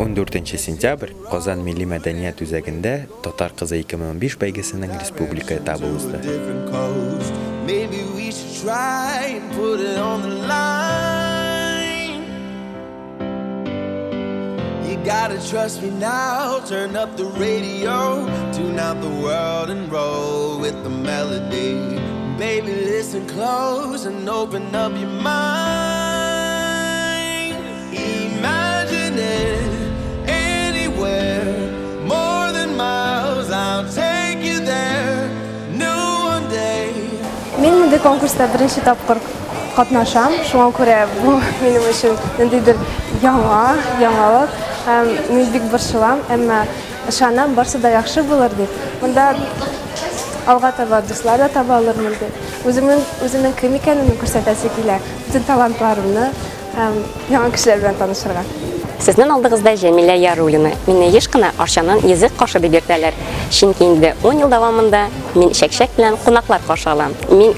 14 сентябрь Казан милли мәдәният үзәгендә Татар кызы 2015 бәйгесенең республика этабы узды. Мин мондый конкурста беренче тапкыр катнашам, шуңа күрә бу минем өчен ниндидер яңа, яңалык. Һәм мин бик борчылам, әмма ышанам, барсы да яхшы булыр дип. Монда алга таба дуслар да таба алырмын дип. Үземнең үземнең кем икәнемне күрсәтәсе килә, бөтен талантларымны. Һәм яңа кешеләр белән танышырга. Сезнең алдыгызда Җәмилә Яруллина. Мине еш кына Арчаның йөзек кашы дип йөртәләр. Чөнки инде ун ел дәвамында мин чәкчәк белән кунаклар каршы алам. Мин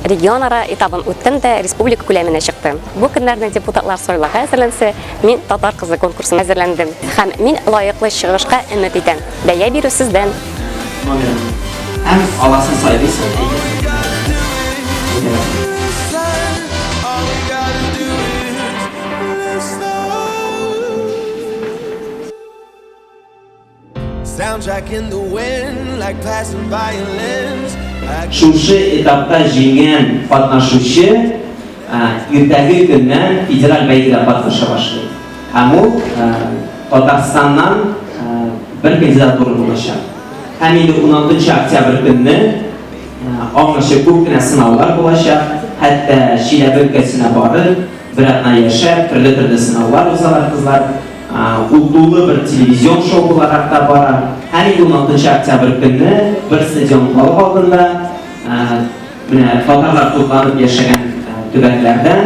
регионара этабын үттем дә республика күләменә чыктым. Бу көннәрне депутатлар сайлауга әзерләнсә, мин Татар кызы конкурсына әзерләндем. Һәм мин лаеклы чыгышка өмет итәм. Бәя бирү сездән. Номерын. Һәм аласын сайлыйсың, әйтәсең. Шушы этапта җиңгән катнашучы иртәге көннән федераль бәйгедә катнаша башлый. Һәм ул Татарстаннан бер кандидатура булачак. Һәм инде 16 октябрь көнне аңарчы күп кенә сынаулар булачак. Хәтта Чиләбе өлкәсенә барып, бер атна яшәп, төрле-төрле сынаулар узалар кызлар. Ул тулы бер телевизион шоу буларак та бара. Һәм инде 16 октябрь көнне бер стадион халык алдында менә татарлар тупланып яшәгән төбәкләрдән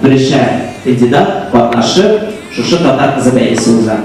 берешәр кандидат катнашып, шушы Татар кызы бәйгесе уза.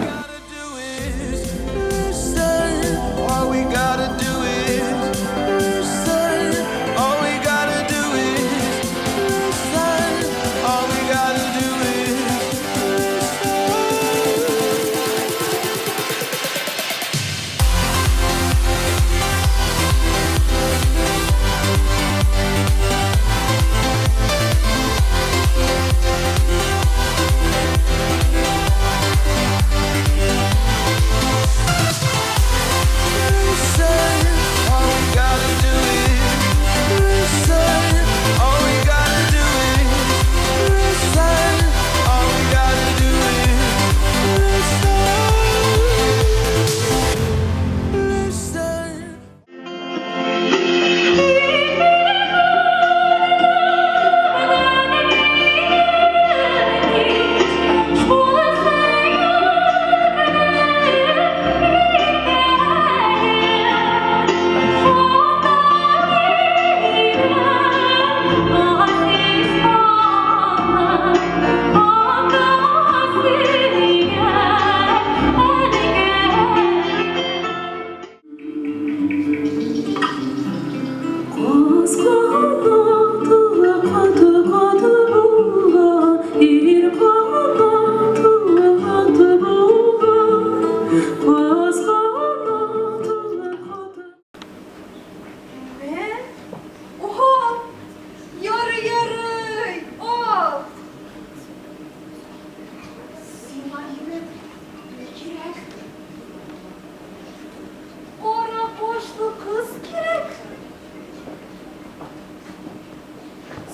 Кара кашлы кыз кирәк.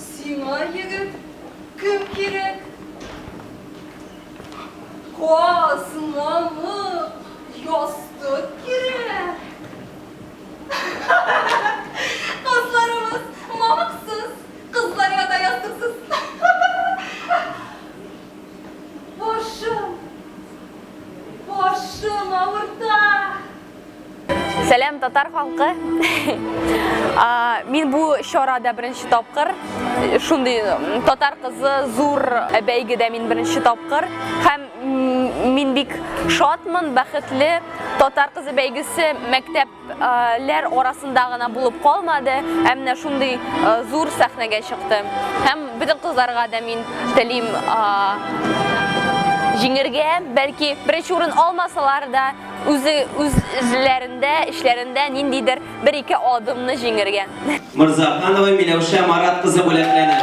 Сиңа, егет, кем кирәк? Каз, мамык, ястык кирәк. Казларыбыз мамыксыз, кызлар ята ястыксыз. Башым, башым авырта. Сәлам, татар халкы. Мин бу чарада беренче тапкыр, шундый татар кызы зур бәйгедә мин беренче тапкыр һәм мин бик шатмын, бәхетле. Татар кызы бәйгесе мәктәп ләр арасында гына булып калмады, ә менә шундый зур сәхнәгә чыкты. Һәм бөтен кызларга да мин телим җиңергә, бәлки беренче урын алмасалар да, үзе үзләрендә, эшләрендә ниндидер бер-ике адымны җиңергә. Морзаханова Миләүшә Марат кызы бүләкләнә.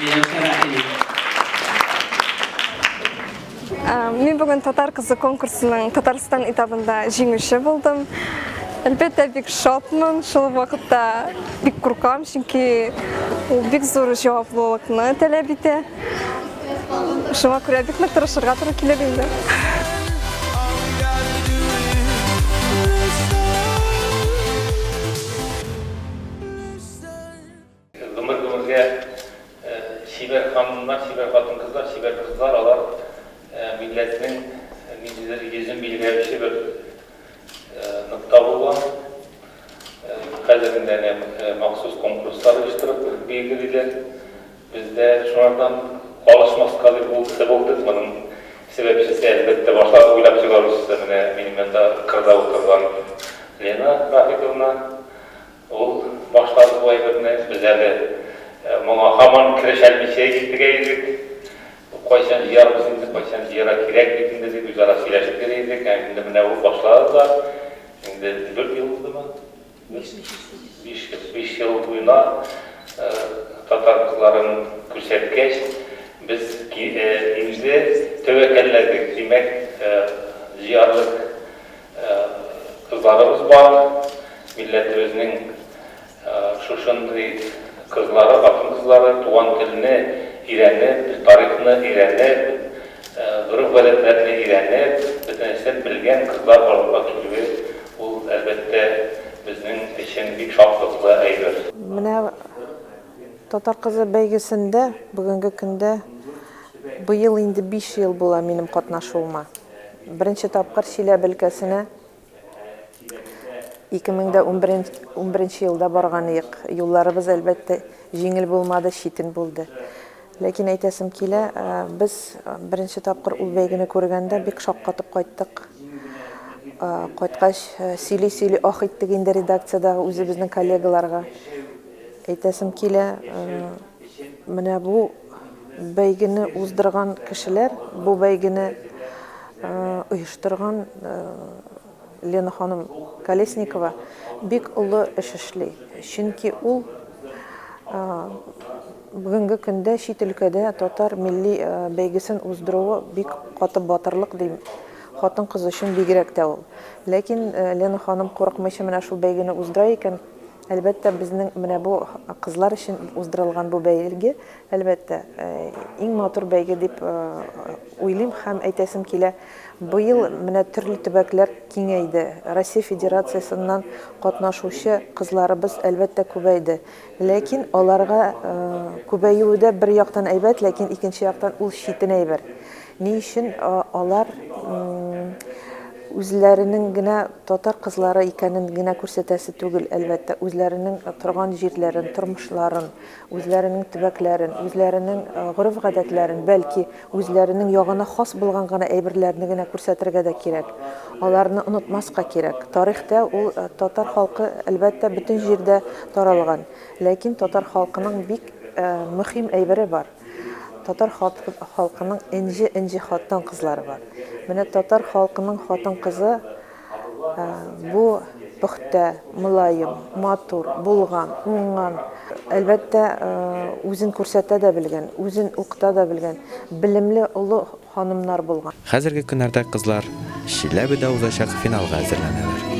Миләүшә рәхим ит. Мин бүген Татар кызы конкурсының Татарстан этабында җиңүче булдым. Әлбәттә, бик шатмын, шул ук вакытта бик куркам, чөнки ул бик зур җаваплылыкны таләп итә. Шуңа күрә бик нык тырышырга туры килер инде. Гомер-гомергә чибәр ханымнар, чибәр хатын-кызлар, чибәр кызлар, алар милләтнең ниндидер йөзен билгеләүче бер нокта булган. Хәзер инде әнә махсус конкурслар оештырып билгелиләр. Без дә шуңардан калышмаска дип булдык. Моның сәбәпчесе, әлбәттә, башлап уйлап чыгаручысы менә минем янда кырда утырган Лена Рафиковна. Ул башлады бу әйберне. Без әле моңа һаман керешәлмичә интегә идек. Кайчан җыярбыз инде, кайчан җыярга кирәк бит инде дип үзара сөйләшеп йөри идек. Ә инде менә ул башлады да, инде дүрт ел уздымы? Биш ел. Биш ел буена татар кызларын күрсәткәч, без инде тәвәккәлләдек. Димәк, җыярлык Кызларыбыз бар, милләтебезнең шушындый кызлары, хатын-кызлары туган телне өйрәнеп, тарихны өйрәнеп, гореф-гадәтләрне өйрәнеп, бөтенесен белгән кызлар барлыкка килүе, ул, әлбәттә, безнең өчен бик шатлыклы әйбер. Менә Татар кызы бәйгесендә бүгенге көндә быел инде 5 ел була минем катнашуыма. Беренче тапкыр Чиләбе өлкәсенә 2011 елда барган идек. Юлларыбыз, әлбәттә, җиңел булмады, читен булды. Ләкин әйтәсем килә, без беренче тапкыр ул бәйгене күргәндә бик шаккатып кайттык. Кайткач, сөйли-сөйли ах иттек инде редакциядәге үзебезнең коллегаларга. Әйтәсем килә, менә бу бәйгене уздырган кешеләр, бу бәйгене оештырган Лена ханым Колесникова бик олы эш эшли. Чөнки ул бүгенге көндә чит өлкәдә татар милли бәйгесен уздыруы бик каты батырлык дим. Хатын-кыз өчен бигрәк тә ул. Ләкин Лена ханым курыкмыйча менә шул бәйгене уздыра икән, Әлбәттә, безнең менә бу кызлар өчен уздырылган бу бәйге, әлбәттә, иң матур бәйге дип уйлыйм һәм әйтәсем килә, быел менә төрле төбәкләр киңәйде. Россия Федерациясеннән катнашучы кызларыбыз, әлбәттә, күбәйде. Ләкин аларга күбәюе дә бер яктан әйбәт, ләкин икенче яктан ул читен әйбер. Ни өчен алар үзләренең генә татар кызлары икәнен генә күрсәтәсе түгел, әлбәттә, үзләренең торган җирләрен, тормышларын, үзләренең төбәкләрен, үзләренең гореф-гадәтләрен, бәлки, үзләренең ягына хас булган гына әйберләрне генә күрсәтергә дә кирәк. Аларны онытмаска кирәк. Тарихта ул татар халкы, әлбәттә, бөтен җирдә таралган. Ләкин татар халкының бик мөһим әйбере бар. Татар халкының энҗе-энҗе хатын-кызлары бар. Менә татар халкының хатын-кызы бу пөхтә, мөлаем, матур, булган, уңган. Әлбәттә, үзен күрсәтә дә белгән, үзен укыта да белгән, белемле олы ханымнар булган. Хәзерге көннәрдә кызлар Чиләбедә узачак финалга әзерләнәләр.